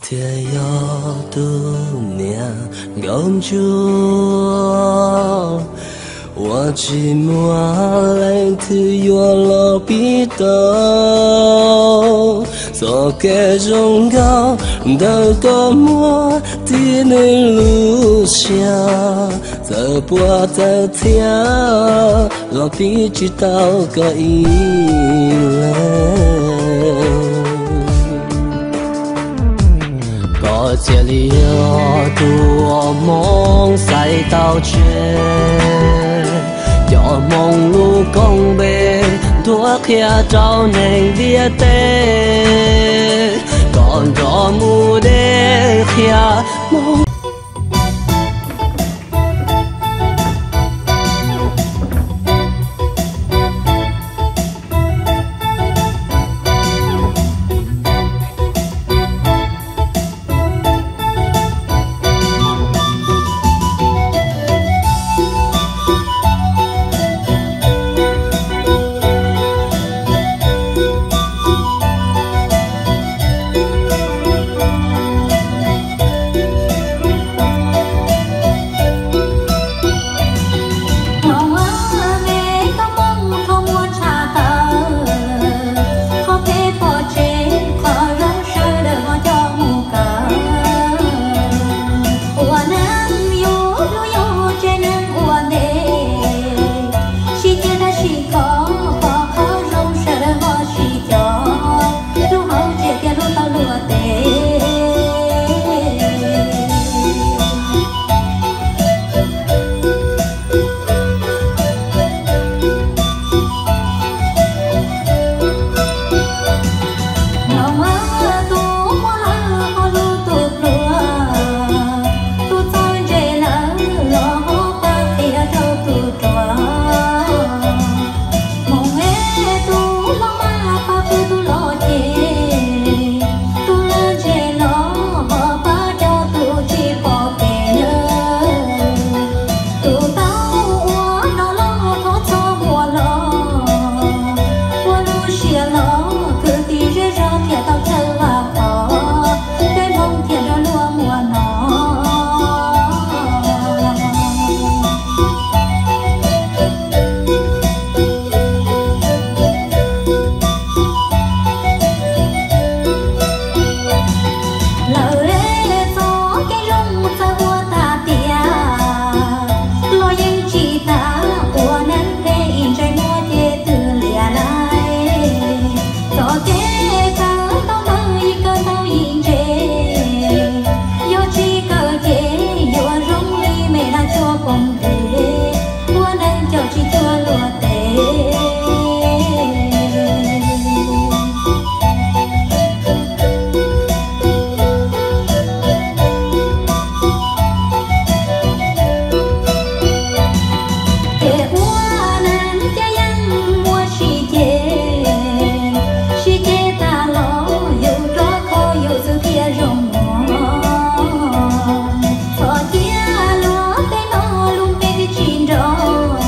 Thiaj yog tus niam nkauj ntsuag uas tsis muaj leej twg yuav los pib tau. Txoj kev zoo nkauj ntawm koj muaj tib neeg lub siab, txawm puas tawg thiab los pib tsis tau koj ib leeg. Koj thiaj li yog tus uas Hmoob xaiv tau tseg, coj Hmoob lub koob npe nthuav qhia rau neeg ntiaj teb. Koj nrog mus deb qhia Hmoob. Hmoob me koj Hmoob tho muaj tshaj tawm, qhov phem pom tsev qhov zoo sawv daws ho coj mus kawm. Ua neeg yug lub yug tsev neeg ua ntej, sib ceg tab sis khov kho qhov zoo sawv daws ho sib cog, lub hauv tsev thiaj hlub tau luag teb. Hmoob tus muaj lawv ho hlub tus hluas, tus txawj ntse lawm los ho pab qhia rau tus ruam. Hmoob es tus hlob maj pab pw tus loj ces, tus laj ntse los ho pab coj tus tsis pom kev. Tus tau ua no los thov txhob muaj los, ua lub siab los kwv tij zej zog thiaj tau chaw vam khom, peb Hmoob thiaj nrog luag muaj no. Lawv txoj kev zoo txawv ua tag tiag, los yeej tsis tas ua neeg phem ib ntsais muag ces twb liam lais. Txoj kev kawm ntau ntawd yim kawm ntau yim ntse, yog tsis kawm ces yuav zoo li me dab tshuaj poob tes, ua neeg coj tsis cuag luag teb. Ces ua neeg ces yeej muaj sib ceg, sib ceg tag los yus rov kho yus xwb thiaj zoo muag. Txhob cia luag tej no lub npe twb tsis nrog,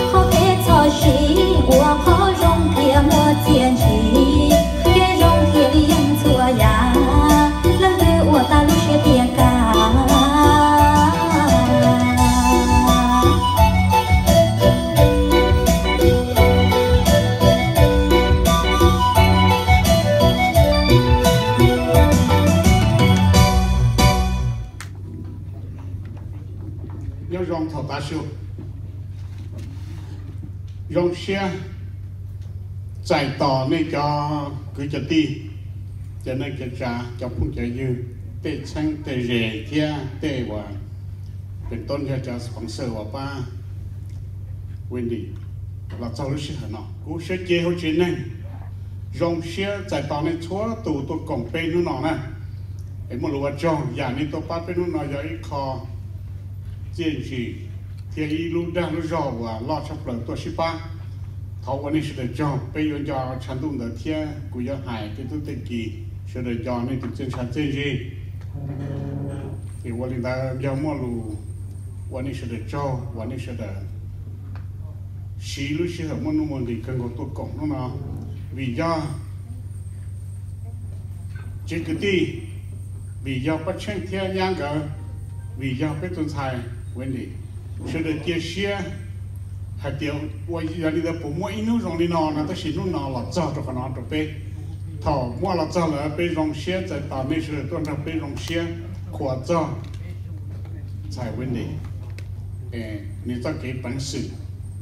qhov phem txhob siv ua qhov zoo thiaj muaj txiaj ntsig, kev zoo thiaj li yeej txhua yam, leej twg ua tag lub siab tiag kam. Nyob zoo thaum tav su, zoo siab txais tos nej cov kwv cov tij, cov neej cov tsav, cov phooj cov ywg, tej txheeb tej ze thiab tej uas pem toj yog cov sponsor uas pab Wendy los txog lub sij hawm no. Kuv Suav Cev hauv tsev neeg zoo siab txais tos nej txhua tus tuaj koom peb hnub no na. Es muaj lus ua tsaug, yam nej tuaj pab peb hnub no yog ib qho txiaj ntsig thiab ib lub dag lub zog uas loj tshaj plaws tuaj sib pab. Thov ua nej sawv daws tsaug, peb yuav nco tshav ntuj ntawd thiab kuv yuav hais tej tub tej ki, sawv daws nco nej tus txiaj ntsha txiaj ntsig. Ces ua li ntawd yog muaj lus ua nej sawv daws tsaug uas nej sawv daws siv lub sij hawm muaj nuj muaj nqis kawg nkaus tuaj koom hnub no, vim yog tsev kwv tij Vim yog Paj Tsheej thiab nyab nkawd, vim yog peb tus ntxhais Wendy, sawv daws cia siab hais tias ua yog li ntawd puas muaj ib hnub zoo li no no, tab sis hnub no los txog rau qhov no rau peb. Thaum muaj los txog lawm peb zoo siab txais tos nej sawv daws tuaj nrog peb zoo siab qhuas txog ntxhais Wendy nws txoj kev peev xwm,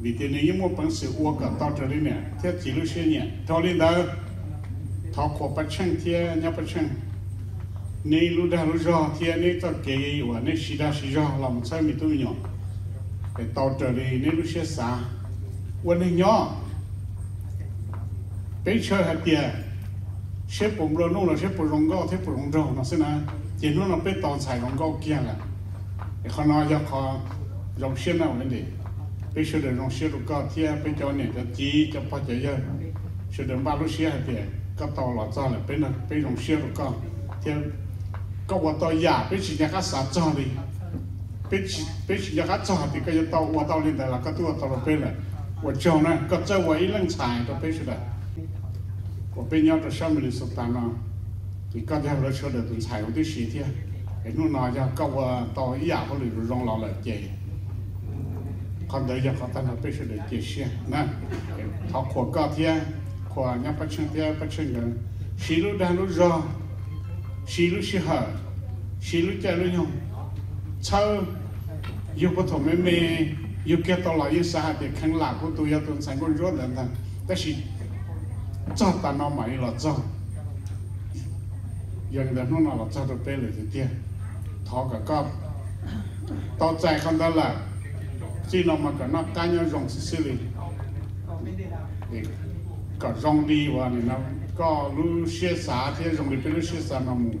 vim tias nws yeej muaj peev xwm ua kom tau raws li niam thiab txiv lub siab nyiam. Dhau li ntawd, thov qhuas Paj Tsheej thiab nyab Paj Tsheej, neb lub dag lub zog thiab neb txoj kev uas neb siv dag siv zog los mus txhawb me tub me nyuam es tau raws li neb lub siab xav. Ua neeg nyob, peb ntshaw hais tias seb puas nplua nuj los seb puas zoo nkauj thiab puas zoo nraug no xwb na, ces hnub no peb tau ntxhais zoo nkauj kiag lawm. Es qhov no yog qhov zoo siab na Wendy. Peb sawv daws zoo siab rau koj thiab peb cov niam cov txiv cov pog cov yawg sawv daws npaj lub siab hais tias koj tau los txog lawm, peb, peb zoo siab rau koj thiab koj ua tau yam peb tsis nco qab xav txog li. Peb tsis nco qab txog tias koj yuav tau ua tau li ntawd los koj twb ua tau rau peb lawm. Ua tsaug na, koj txawj ua ib leej ntxhais rau peb sawv daws uas peb nyob rau sab Minnesota no, ces koj yog lawv sawv daws tus ntxhais huv tib si thiab. Es hnub no yog koj ua tau ib yam hauj lwm zoo los lawm ces qhov ntawd yog qhov tag nrho peb sawv daws cia siab na. Thov qhuas koj thiab qhuas nyab Paj Tsheej thiab Paj Tsheej nkawd, siv lub dag lub zog, siv lub sij hawm, siv lub caij lub nyoog txhawb. Yug puag thaum me me, yug kiag tau los yeej xav hais tias kheev lam kuv tus yog tus ntxhais nkauj ntsuab ntawd ntag, tab sis txog tas no mam li los txog. Yog li ntawd hnub no los txog rau peb lawm tiag tiag. Thov kom koj tau txais qhov ntawd lawm, txij no mas kom noj qab nyob zoo xwb xwb li, kom zoo li uas nim no koj lub siab xav thiab zoo li peb lub siab xav no mus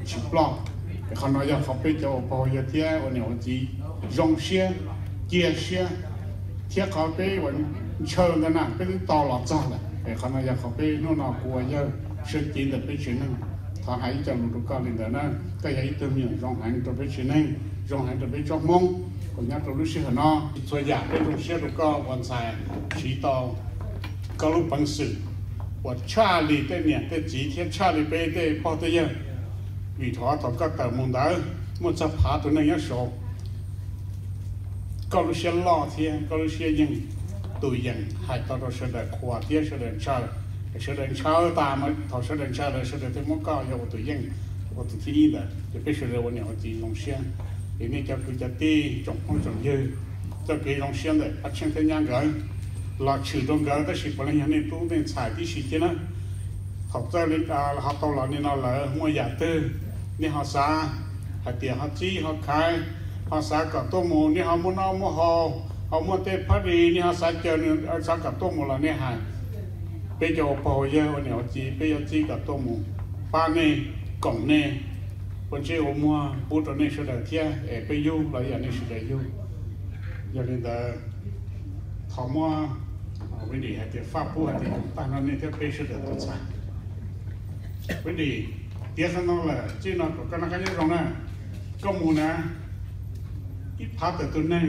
tsis ploj. Es qhov no yog qhov peb cov uas pog yawg thiab ua niam ua txiv zoo siab, cia siab, thiab qhov peb uas ntshaw ntawd na peb twb tau los txog lawm. Es qhov no yog qhov peb hnub no kuv ua yawg sawv cev ntawm peb tsev neeg, thov hais ib co lus rau koj li ntawd na. Koj yog ib tug me nyuam zoo heev rau peb tsev neeg, zoo heev rau peb tsoom Hmoob uas nyob rau lub sij hawm no. Txhua yam peb zoo siab rau koj ua ntxhais, siv tau koj lub peev xwm uas tshaj li tej niam tej txiv thiab tshaj li peb tej pog tej yawg. Vim thaum, thaum koj tawm mus ntawd muaj txog phav tus neeg nyob saud, koj lub siab loj thiab koj lub siab yeej tus yees hais tau rau sawv daws qhuas thiab sawv daws ntshaw. Sawv daws ntshaw tas mas thaum sawv daws ntshaw lawm sawv daws thiaj muab koj yog ua tus yeej, ua tus thib ib ntawd. Ces peb sawv daws ua niam ua txiv zoo siab. Es nej cov kwv cov tij tsoom phooj tsoom ywg, txoj kev zoo siab ntawm Paj Tsheej thiab nyab nkawd los tshwm rau nkawd, tab sis puav leej yog nej tub nej ntxhais tib si thiab na. Thaum txawj li ho tau los li no lawm muaj yam twg nej ho xav hais tias ho txib ho khaiv, ho xav kom tuaj mus, nej ho muaj noj muaj haus, ho muaj tej party nej ho xav caw nws, xav kom tuaj mus los nej hais. Peb cov ua pog ua yawg ua niam ua txiv peb yuav txib kom tuaj mus pab nej, koom nej, ua ntsej ua muag pub rau nej sawv daws thiab es peb yug los yam nej sawv daws yug. Yog li ntawd, thov muab Wendy hais tias faj pub hais tias tag no nej thiab peb sawv daws tus ntxhais. Wendy, tiav qhov no lawm, txij no kom koj noj qab nyob zoo na. Koj mus na, ib phav tawm tus neeg,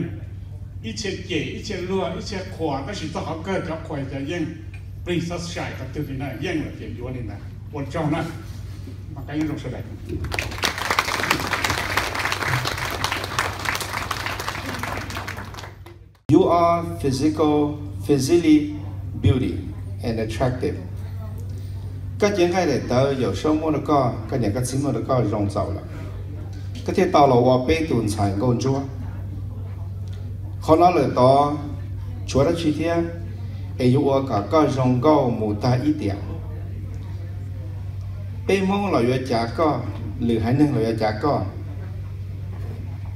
ib txhia cem, ib txhia luag, ib txhia qhuas, tab sis txog qhov kawg cov qhuas cov yeej, plig xav sai qhov twg li na, yeej lawm ces yuav li ntawd. Ua tsaug na. Noj qab nyob zoo sawv daws. You are physical, physically beauty and attractive. Koj cev nqaij daim tawv Yawm Saub muab rau koj, koj niam koj txiv muab rau koj zoo txaus lawm, koj thiaj tau los ua peb tus ntxhais nkauj ntsuab. Qhov no lawm tod, tshuav dab tsi thiab, es yuav ua kom koj zoo nkauj mus tag ib tiam. Peb Hmoob los yuav cav koj, lwm haiv neeg los yuav cav koj,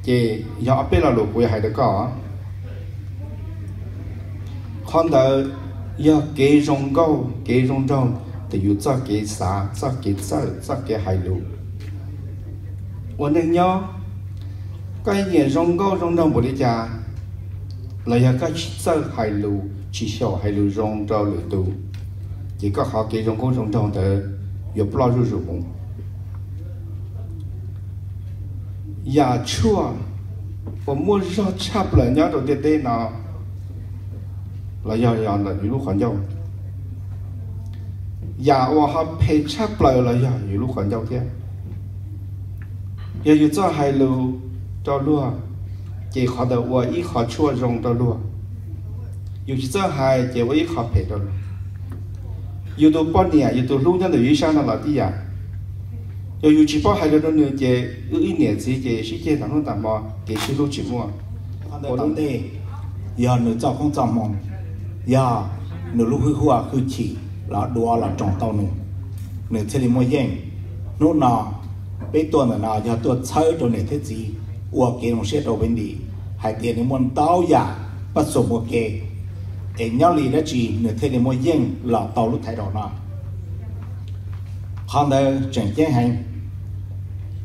ces yog ob peb lo lus kuv yuav hais rau koj. Qhov ntawd yog kev zoo nkauj kev zoo nraug, tus yus txoj kev xav, txoj kev txawj, txoj kev hais lus. Ua neeg nyob, koj nyiam zoo nkauj zoo nraug npaum li cas, los yog koj tsis txawj hais lus, tsis xyaum hais lus zoo rau lwm tus, ces koj qhov kev zoo nkauj zoo nraug ntawd yuav ploj zuj zus mus. Yam tshuaj uas muaj zog tshaj plaws nyob rau ntiaj teb no los yog, yog ntawm yus lub qhov ncauj. Yam uas ho phem tshaj plaws los yog yus lub qhov ncauj thiab. Yog yus txawj hais lus rau luag, ces qhov ntawd ua ib qho tshuaj zoo rau luag. Yus tsis txawj hais ces ua ib qho phem rau luag. Yus tus poj niam yus tus hlub nyob ntawm yus ib sab no los tib yam. Yog yus tsis paub hais lus rau nws ces wb ib niam txiv ces sib ceg tas hnub tas hmo, kev sib hlub tsis muaj. Ua lub ntej yog nws txoj koob txoj hmoo, yog nws lub hwj huam hwj chim los dua los roos tau nws, nws thiaj li muaj yeej. Hnub no peb tuaj ntawm no yog tuaj txhawb rau niam thiab txiv, ua kev zoo siab rau Wendy hais tias nws muaj ntau yam pab xum ua ke, es nyob li dab tsi nws thiaj li muaj yeej los tau lub title no. Qhov ntawd tseem ceeb heev,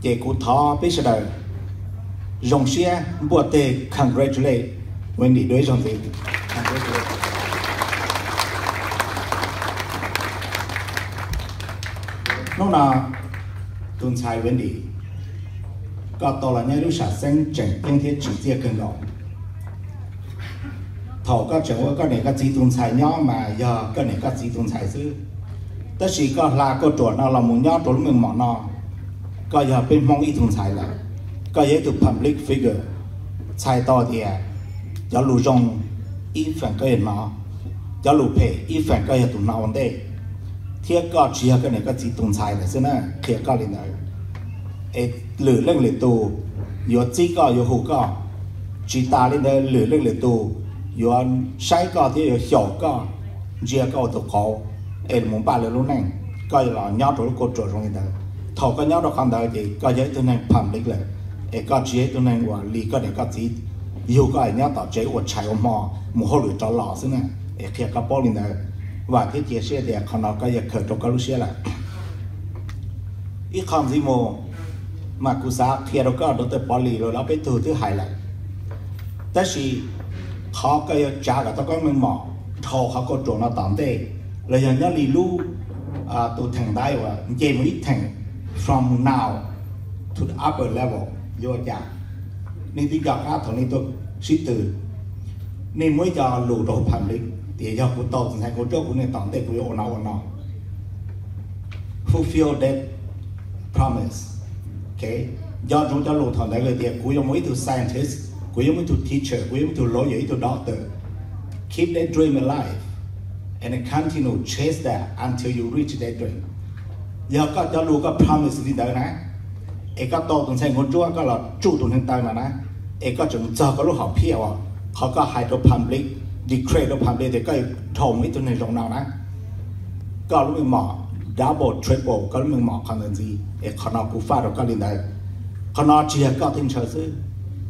ces kuv thov peb sawv daws zoo siab npuaj teg congratulate Wendy dua ib zaug ntxiv. Hnub no tus ntxhais Wendy, koj tau los nyob ib lub sam xeeb tseem ceeb thiab tsim txiaj kawg nkaus. Thaum koj tseem ua koj niam koj txiv tus ntxhais nyob mas yog koj niam koj txiv tus ntxhais xwb, tab sis koj hla kauj ruam no los mus nyob rau lub meej mom no, koj yog peb Hmoob ib tug ntxhais lawm, koj yog ib tug public figure, txhais tau tias cov lus zoo ib feem koj yog hnov, cov lus phem ib feem koj yog tus hnov ua ntej, thiab koj tsis yog koj niam koj txiv tus ntxhais lawm xwb na, qhia koj li ntawd. Es lwm leej lwm tus yuav txib koj yuav hu koj, tsis tas li ntawd lwm leej lwm tus yuav saib koj thiab yuav xyaum koj, ntsia koj ua tus qauv, es mus npaj lawv lub neej, koj los nyob rau lub kauj ruam zoo li ntawd. Thaum koj nyob rau qhov ntawd ces koj yog ib tug neeg public lawm, es koj tsis yog ib tug neeg uas li koj niam koj txiv yug koj nyob tom tsev ua tshais ua hmo, mus hauj lwm rov los xwb na. Es qhia koj paub li ntawd, vam thiab cia siab tias qhov no koj yuav khaws rau koj lub siab lawm. Ib qho ntxiv mus, mas kuv xav qhia rau koj, rau tej pov li los peb tug twb hais lawm, tab sis qhov koj yuav tsav kom tau koj meej mom dhau qhov kauj ruam no tom ntej, los yog nyob li lub tus theem ntaiv uas nce mus ib theem, from now to the upper level, yuav ua cas? Nej twb nco qab thaum nej tuaj sib tw, nej muaj ib co lus rau public tias yog kuv tau tus ntxhais kuv cuab kuv niam tom ntej kuv yuav ua no ua no. Fulfill that promise. Nco ntsoov cov lus thaum ntawd tias kuv yuav mus ib tug scientist, kuv yuav mus ib tug teacher, kuv yuav mus ib tug lawyer, ib tug doctor. Keep that dream alive and continue chase that until you reach that dream. Yog koj cov lus koj promise li ntawd na, es koj tau tus ntxhais nkuaj ntsuab koj los tsuj tus neeg taw no na, es koj tseem txog koj lub hom phiaj uas qhov koj hais rau public, declare rau public tias koj yuav dhau mus ib tug neeg zoo no na, koj lub meej mom double triple koj lub meej mom qhov ntawd ntxiv, es qhov no kuv faj rau koj li ntawd. Qhov no tsis yog koj thiaj ntshaw xwb,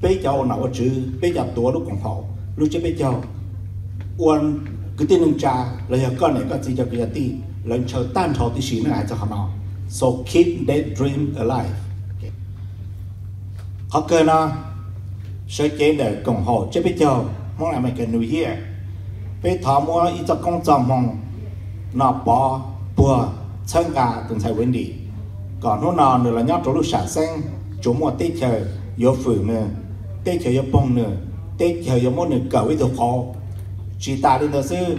peb cov ua nom ua tswv, peb cov tuav lub koom haum lub tsiab peb caug, ua kwv tij neej tsa los yog koj niam koj txiv cov kwv cov tij, lawv ntshaw tag nrho tib si nej hais txog qhov no. So keep that dream alive. Qhov kawg no, sawv cev ntawm koom haum tsiab peb caug Hmoob American New Year, peb thov muab ib txoj koob txoj hmoo no pov puag txhawb nqa tus ntxhais Wendy, kom hnub no nws los nyob rau lub sam xeeb tsuas muaj teb chaws yuav fwm nws, teb chaws yuav poog nws, teb chaws yuav muab nws kawm ua ib tug qauv. Tsis tas li ntawd xwb,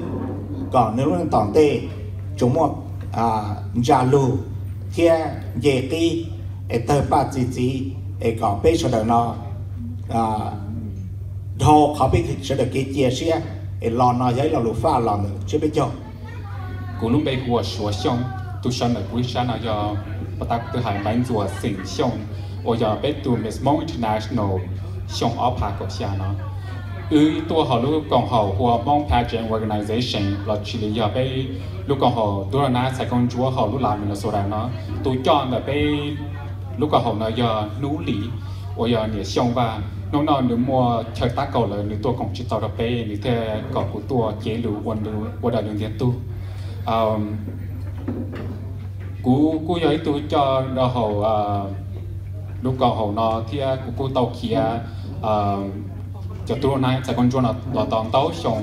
kom nws lub neej tom ntej tsuas muaj ntsa lug thiab nce qib, es tawg paj txi txiv, es kom peb sawv daws no dhau qhov peb sawv daws kev cia siab, es lo no yog ib lo lus faj los ntawm tsiab peb caug. Kuv lub npe hu ua Suav Xyooj, tus sawv ntawm kuv ib sab no yog puag ta kuv twb hais Maiv Ntxuas xeem Xyooj, uas yog peb tus Miss Hmong International xyoo ob phav kaum xya no. Wb tuaj hauv lub koom haum hu ua Hmong Pageant Organization los sis li yog peb lub koom haum Tub Rog Nab Txhais Koob Ntsuab hauv lub lav Minnesota no. Tus coj ntawm peb lub koom haum no yog Hnub Lis, uas yog niam Xyooj Vaj. Hnub no nws muaj chaw tab kaum lawm, nws tuaj koom tsis tau rau peb, nws thiaj kom kuv tuaj cev lus ua daws nws ntiag tug. Kuv kuj yog ib tug coj rau hauv lub koom haum no thiab kuv kuj tau khiav cov Tub Rog Nab Txhais Koob Ntsuab no los tau ntau xyoo,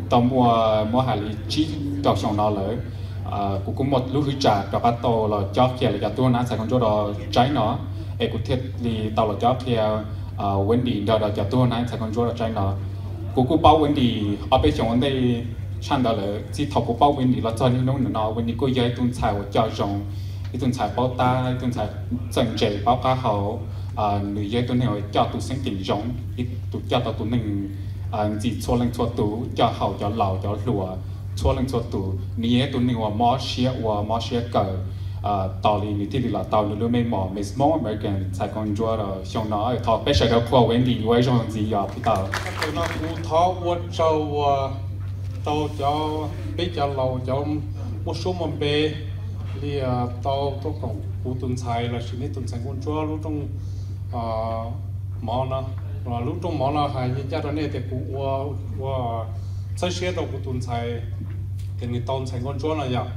tau muaj muab hais li tsib rau xyoo no lawm. Kuv kuj muaj lub hwj tsam rov qab tau los cob qhia lawv cov Tub Rog Nab Txhais Koob Ntsuab rau tsaib no, es kuv thiaj li tau los cob qhia Wendy nrog rau cov Tub Rog Nab Txhais Koob Ntsuab rau tsaib no. Kuv kuj paub Wendy ob peb xyoos ua ntej tshaj ntawd lawm, txij thaum kuv paub Wendy los txog niaj hnub nim no, Wendy kuj yog ib tug ntxhais uas coj zoo, ib tug ntxhais paub tab, ib tug ntxhais txawj ntse paub qab hau. Nws yog ib tug neeg uas coj tus xeeb ceem zoo, ib tug coj tau tus neeg ntxim txhua leej txhua tus, coj haum cov laus cov hluas txhua leej txhua tus. Nws yog ib tug neeg uas mob siab ua mob siab kawm, tos li nws thiaj li los tau nws lub meej mom Miss Hmoob America ntxhais nkauj ntsuab rau xyoo no. Thov peb sawv daws qhuas Wendy ua ib zaug ntxiv yog puv tau. Kuv thov ua tsaug uas rau cov, peb cov laus cov muaj suab muaj npe li tau tuaj koom kuv tus ntxhais lossis nej tus ntxhais nkauj ntsuab lub rooj mov no. Lub rooj mov no hais ncaj rau nej tias kuv ua, ua txhawb siab rau kuv tus ntxhais tias nws tau ntxhais nkauj ntsuab no yom.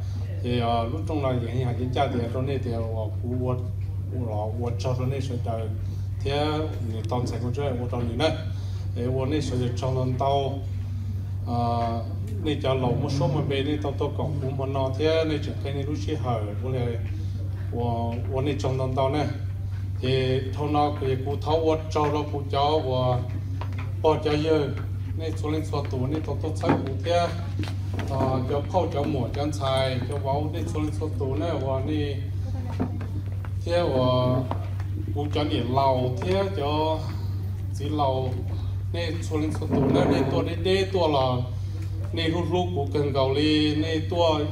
Ces lub rooj no hais ncaj tias rau nej tias uas kuv ua, los ua tsaug rau nej sawv daws thiab nws tau ntxhais nkauj ntsuab ua rau nws na. Es ua nej sawv daws tsaug ntau ntau. Nej cov laus muaj suab muaj npe nej tau tuaj koom kuv hmo no thiab nej tseem qhia nej lub sij hawm ua li, ua nej tsaug ntau ntau na. Ces dhau no kuv thov ua tsaug rau kuv cov uas pog cov yawg, nej txhua leej txhua tus nej tau tuaj txhawb kuv thiab cov phauj cov muam cov ntxhais cov vauv nej txhua leej txhua tus na uas nej thiab uas kuv cov niam laus thiab cov txiv laus, nej txhua leej txhua tus na nej tuaj deb deb tuaj los nej hlub hlub kuv kawg nkaus li, nej tuaj,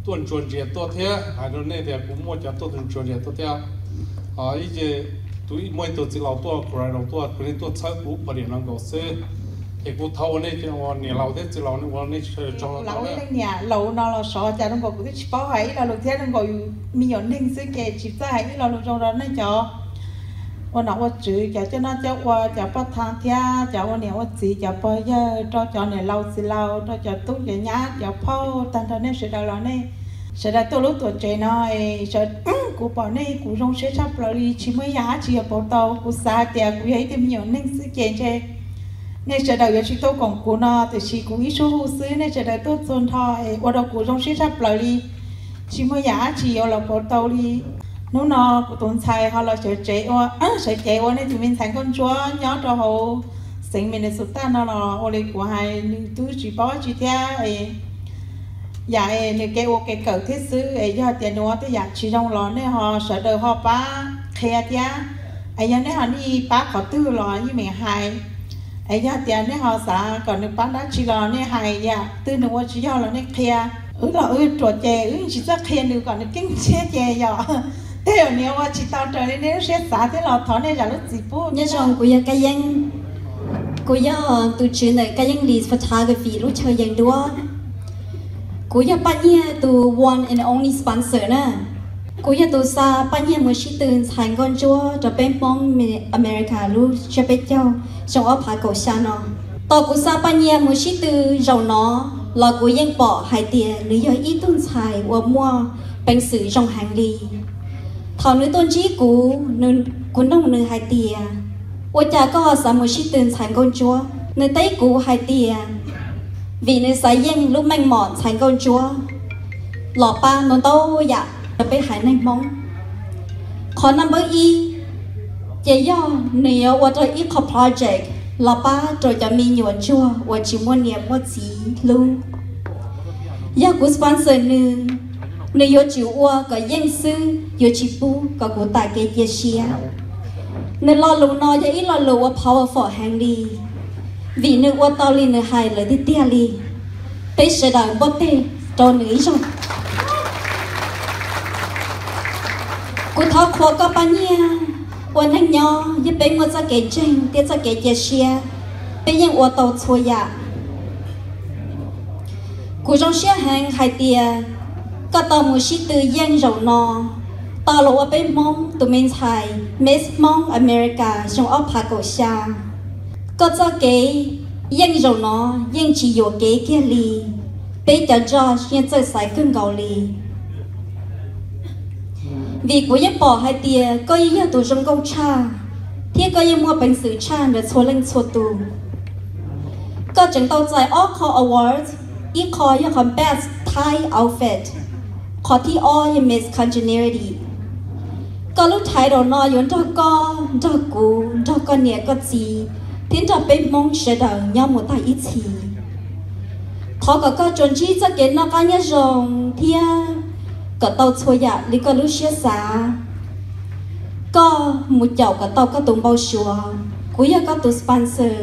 tuaj ntsuas ntsia tuaj thiab hais rau nej tias kuv muaj cov tuaj tus ntsuas ntsia tuaj thiab. Ib ce, tus muaj ib tug txiv laus tuaj Colorado tuaj, kuv nej tuaj txhawb kuv pom diam no nkaus xwb. Ces kuv thov ua nej ua niam laus thiab txiv laus ua nej sawv daws tsaug ntau ntau na. Leej niam laus no los sov cas zoo nkaus kuv twb tsis paub hais ib lo lus thiab, zoo nkaus yus me nyuam neeg xwb ces tsis txawj hais ib lo lus zoo rau nej cov ua nom ua tswv, cov coj noj coj ua, cov poj thab thiab cov ua niam ua txiv, cov pog yawg, rau cov niam laus txiv laus, rau cov tub cov nyab cov phauj, tag nrho nej sawv daws los nej sawv daws tuaj lub tuam tsev no, kuv pom nej kuv zoo siab tshaj plaws li, tsis muaj ib yam dab tsi yuav pauv tau. Kuv xav hais tias kuv yog ib tug me nyuam neeg xwb ces ntshe nej sawv daws yuav tsis tuaj koom kuv no, tiam sis kuv ib suab hu xwb nej sawv daws tuaj txhua nrho es ua rau kuv zoo siab tshaj plaws li, tsis muaj yam dab tsi yuav los pauv tau li. Hnub no kuv tus ntxhais ho los sawv cev ua, sawv cev ua nej tus me ntxhais nkauj ntsuab nyob rau hauv xeev Minnesota no los ua li kuv hais nws twb tsis paub dab tsi thiab. Yam es nws kev ua kev kawm thiab xwb es yog tias nws ua tej yam tsis zoo los nej ho sawv daws ho pab qhia thiab. Es yog nej ho nej pab qhov twg los yeej meem hais. Es yog tias nej ho xav kom nws pab dab tsi los nej hais, yam twg nws ua tsis yog los nej qhia. Wb los wb ruam ces wb tsis txawj qhia nws kom nws keeb siab ces yog tej zaum nws ua tsis tau raws li nej lub siab xav thiab los thov nej zam lub txim pub. Nyob zoo, kuv yog Kab Yeeb, kuv yog tus tswv ntawm Kab Yeeb Lee Photography lub chaw yees duab. Kuv yog Paj Nyiaj tus one and only sponsor na. Kuv yog tus xa Paj Nyiaj mus sib tw ntxhais nkauj ntsuab rau peb Hmoob America lub tsiab peb caug xyoo ob phav kaum xya no. Tos kuv xa Paj Nyiaj mus sib tw zaum no los kuv yeej pom hais tias nws yog ib tug ntxhais uas muaj peev xwm zoo heev li. Thaum nws tuaj ntsib kuv, kuv noog nws hais tias, ua cas koj ho xav mus sib tw ntxhais nkauj ntsuab? Nws teb kuv hais tias, vim nws xav yeej lub meej mom ntxhais nkauj ntsuab los pab ntau ntau yam rau peb haiv neeg Hmoob. Qhov number ib, ces yog nws yuav ua rau ib qho project los pab rau cov me nyuam ntsuag uas tsis muaj niam muaj txiv hlub. Yog kuv sponsor nws, nws yuav tsum ua kom yeej xwb, yuav tsis pub kom kuv tas kev cia siab. Nws lo lus no yog ib lo lus uas powerful heev li, vim nws ua tau li nws hais lawm tiag tiag li. Peb sawv daws npuaj teg rau nws ib zaug. Kuv thov qhuas koj Paj Nyiaj, ua neej nyob yog peb muaj txoj kev ntseeg thiab txoj kev cia siab, peb yeej ua tau txhua yam. Kuv zoo siab heev hais tias koj tau mus sib tw yeej zaum no, tau los ua peb Hmoob tus me ntxhais Miss Hmoob America xyoo ob phav kaum xya. Koj txoj kev yeej zaum no yeej tsis yuam kev kiag li, peb cov judge yeej txawj xaiv kawg nkaus li. Vim kuv yeej pom hais tias koj yeej yog tus zoo nkauj tshaj, thiab koj yeej muaj peev xwm tshaj ntawm txhua leej txhua tus. Koj tseem tau txais ob qho awards, ib qho yog qhov Best Thai Outfit, qhov thib ob yog Miss Congeniality. Koj lub title no yuav nrog koj, nrog kuv, nrog koj niam koj txiv, thiab nrog peb Hmoob sawv daws nyob mus tag ib txhis. Thov kom koj tsuas ntsib txoj kev noj qab nyob zoo thiab kom tau txhua yam li koj lub siab xav. Koj mus caum kom tau koj tus npau suav. Kuv yog koj tus sponsor.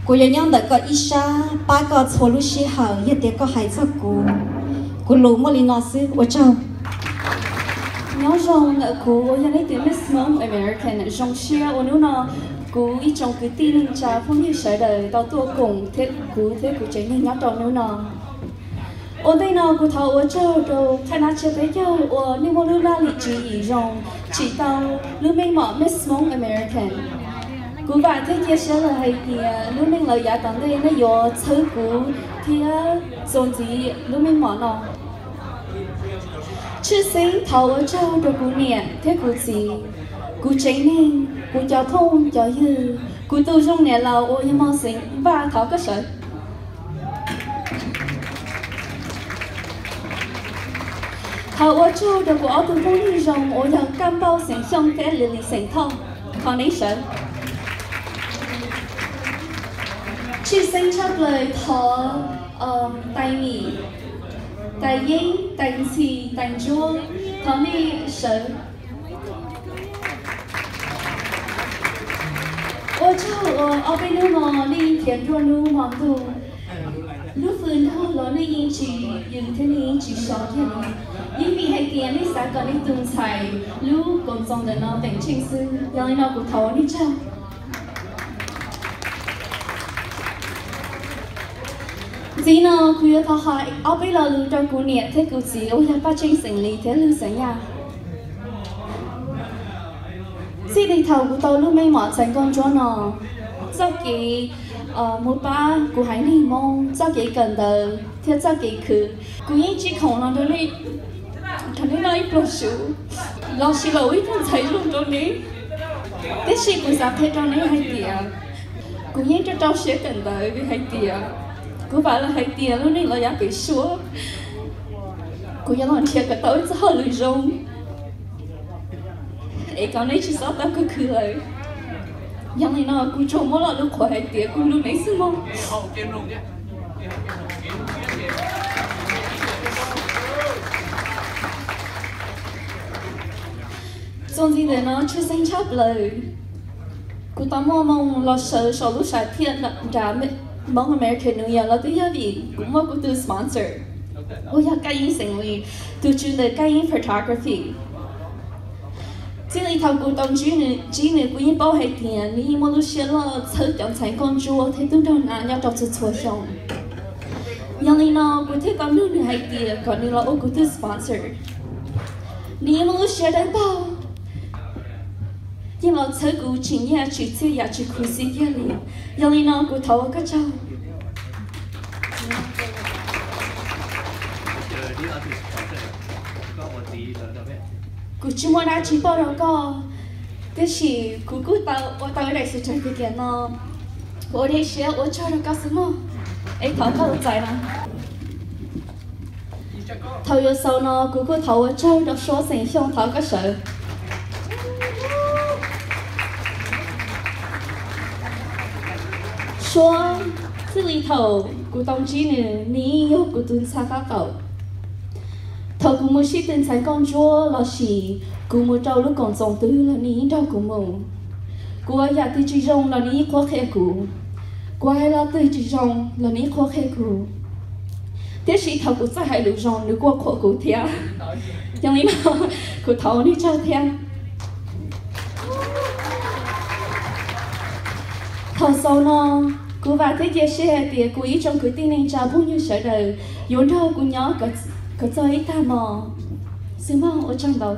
Kuv yuav nyob ntawm koj ib sab pab koj txhua lub sij hawm yog tias koj hais txog kuv. Kuv lus muaj li no xwb, ua tsaug. Nyob zoo ntawm kuv uas yog leej twg Miss Hmong American, zoo siab uas hnub no kuv ib tsoom kwv tij neej tsa phooj ywg sawv daws tau tuaj koom thiab kuv thiab kuv tsev neeg nyob rau hnub no. Ua ntej no kuv thov ua tsaug rau qhab nab tsiab peb caug uas nej muaj lub laj lim tswv yim zoo tsim tau lub meej mom Miss Hmong American. Kuv vam thiab cia siab lawm hais tias lub neej lawv yav tom ntej nej yuav txhawb kuv thiab txuas ntxiv lub meej mom no. Tshwj xeeb thov ua tsaug rau kuv niam thiab kuv txiv, kuv tsev neeg, kuv cov phooj cov ywg, kuv tus zoo niam laus uas yog Mos xeem Vaj, thov koj sawv. Thov ua tsaug rau kuv ob tug phooj ywg zoo uas yog Kaj Npauj xeem Xyooj thiab Lily xeem Thoj, thov neb sawv. Tshwj xeeb tshaj plaws thov Tais Mim, Tais Yeeb, Tais Ntxhi, Tais Ntsuab, thov nej sawv. Ua tsaug uas ob peb hnub no nej yeej khiav nruab hnub hmo ntuj. Lub hws ntuj los nej yeej tsis yws thiab nej yeej tsis so kiag li. Yeej vim hais tias nej xav kom nej tus ntxhais lub koom txoos ntawm no peem tsheej xwb, yog li no kuv thov ua nej tsaug. Ntxiv no kuv yuav thov hais ob peb lo lus rau kuv niam thiab kuv txiv uas yog Paj Tseej xeem Lis thiab Lwj xeem Yaj. Txij li thaum kuv tau lub meej mom ntxhais nkauj ntsuab no, txoj kev mus pab kuv haiv neeg Hmoob, txoj kev kawm ntawv thiab txoj kev khwv, kuv yeej tsis khoom los nrog nej, nrog nej noj ib pluag su, los sis los ua ib tug ntxhais zoo rau neb. Tiam sis kuv xav qhia rau neb hais tias kuv yeej rau rau siab kawm ntawv vim hais tias kuv vam lawm hais tias lub neej los yav pem suab kuv yuav los nrhiav kom tau ib txoj hauj lwm zoo es kom neb tsis txhob tau khwv khwv lawm. Yog li no kuv tsuas muab lo lus qhuas hais tias kuv hlub neb xwb mog. Txuas ntxiv ntawm no tshwj xeeb tshaj plaws, kuv tau muaj moo los sawv saum lub sam thiaj nram Hmoob American New Year los twb yog vim kuv muaj kuv tus sponsor uas yog Kab Yeeb xeem Lis, tus tswv ntawm Kab Yeeb Photography. Txij li thaum kuv tau ntsib nws, ntsib nws kuv yeej paub hais tias nws yeej muaj lub siab loj txhawb cov ntxhais nkauj ntsuab thiab tub nraug nas nyob rau txhua txhua xyoo. Yog li no kuv thiaj tau nug nws hais tias kom nws los ua kuv tus sponsor. Nws yeej muaj lub siab dawb paug, yeej los txhawb kuv tsis nyiaj tsis txiaj yam tsis khuv xim kiag li. Yog li no kuv thov ua koj tsaug. Kuv tsis muaj dab tsi pauj rau koj, tiam sis kuv kuj tau ua tau ib daim certificate no, kuv ua dej siab ua tsaug rau koj xwb mog. Es thov koj ua txais no. Thaum yuav xaus no kuv kuj thov ua tsaug rau Suab xeem Xyooj, thov koj sawv. Suab, txij li thaum kuv tau ntsib nws, nws yeej yog kuv tus ntxhais tab tom. Thaum kuv mus sib tw ntxhais nkauj ntsuab los sis kuv mus rau lub koom txoos twg los nws yeej nrog kuv mus. Kuv ua yam twg tsis zoo los nws yeej qhuab qhia kuv. Kuv hais lo twg tsis zoo los nws yeej qhuab qhia kuv. Tiam sis thaum kuv txawj hais lus zoo nws kuj qhuas kuv thiab. Yog li no kuv thov ua nej tsaug thiab. Thaum xaus no, kuv vam thiab cia siab hais tias kuv ib tsoom kwv tij neej tsa phooj ywg sawv daws yuav nrog kuv nyob kom txog ib tag hmo xwb mog. Ua tsaug ntau.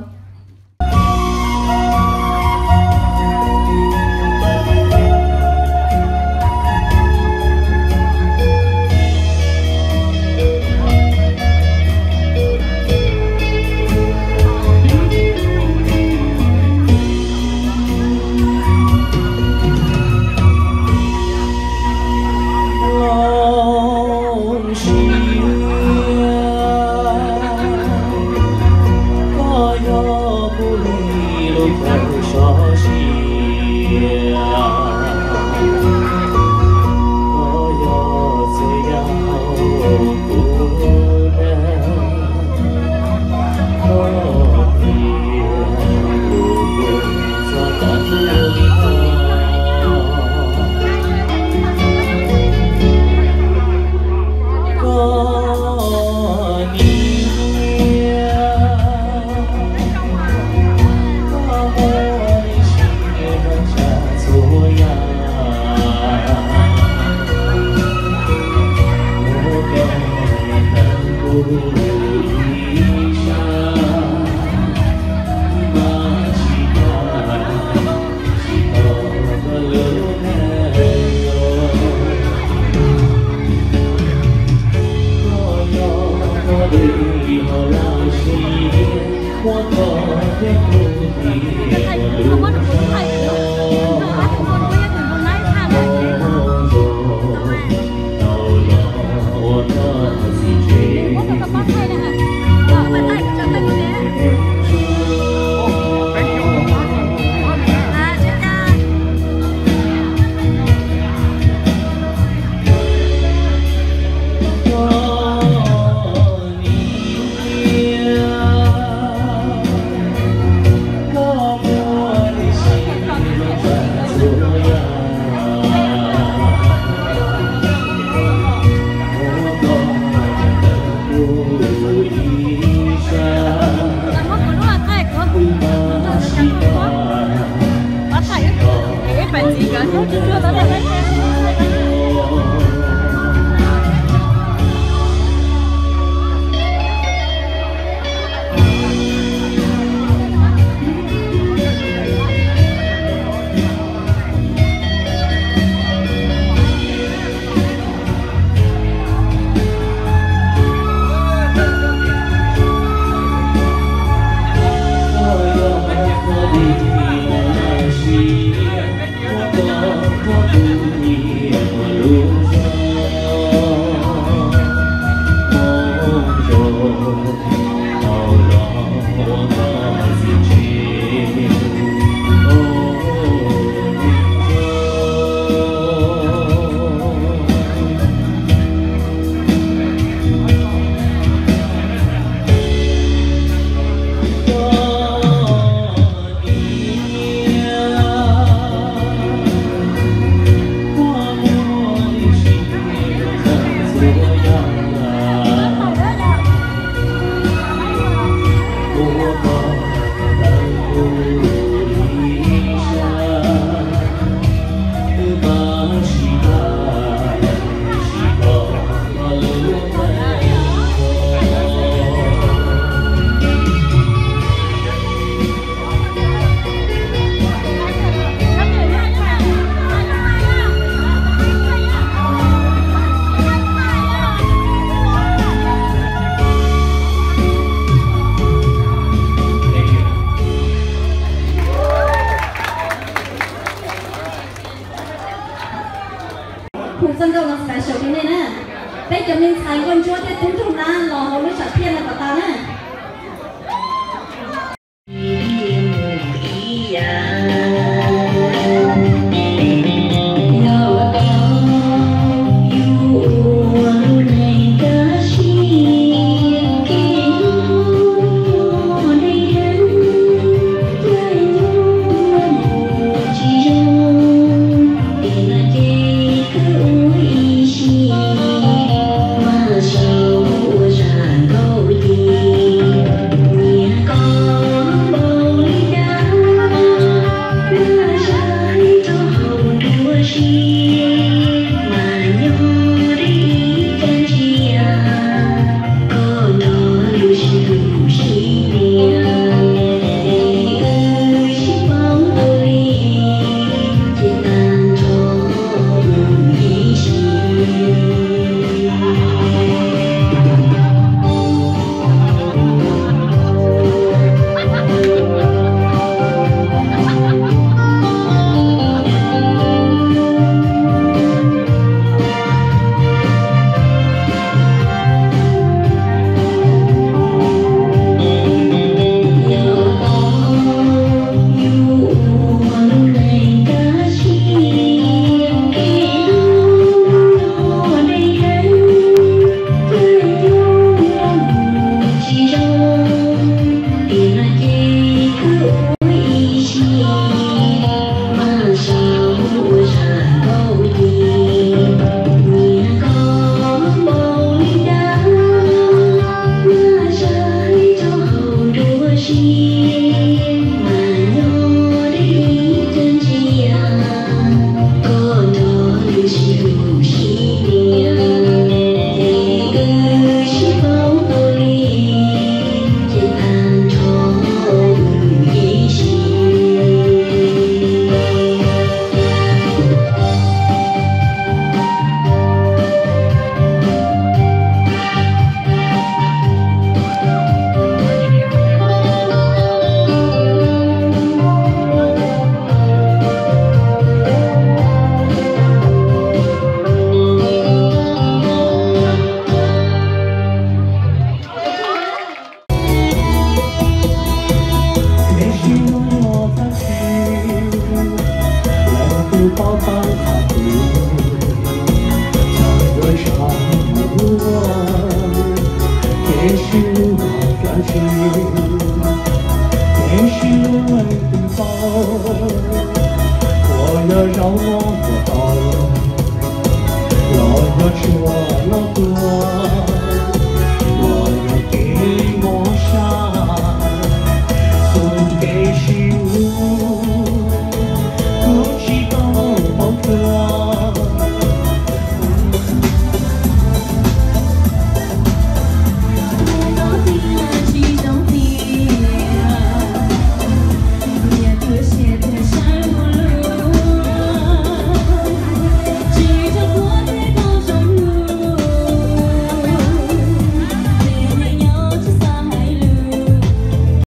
Ntxhais Nkauj Ntsuab thiab Tub Nraug Nab los hauv lub sam thiaj no kom tau na.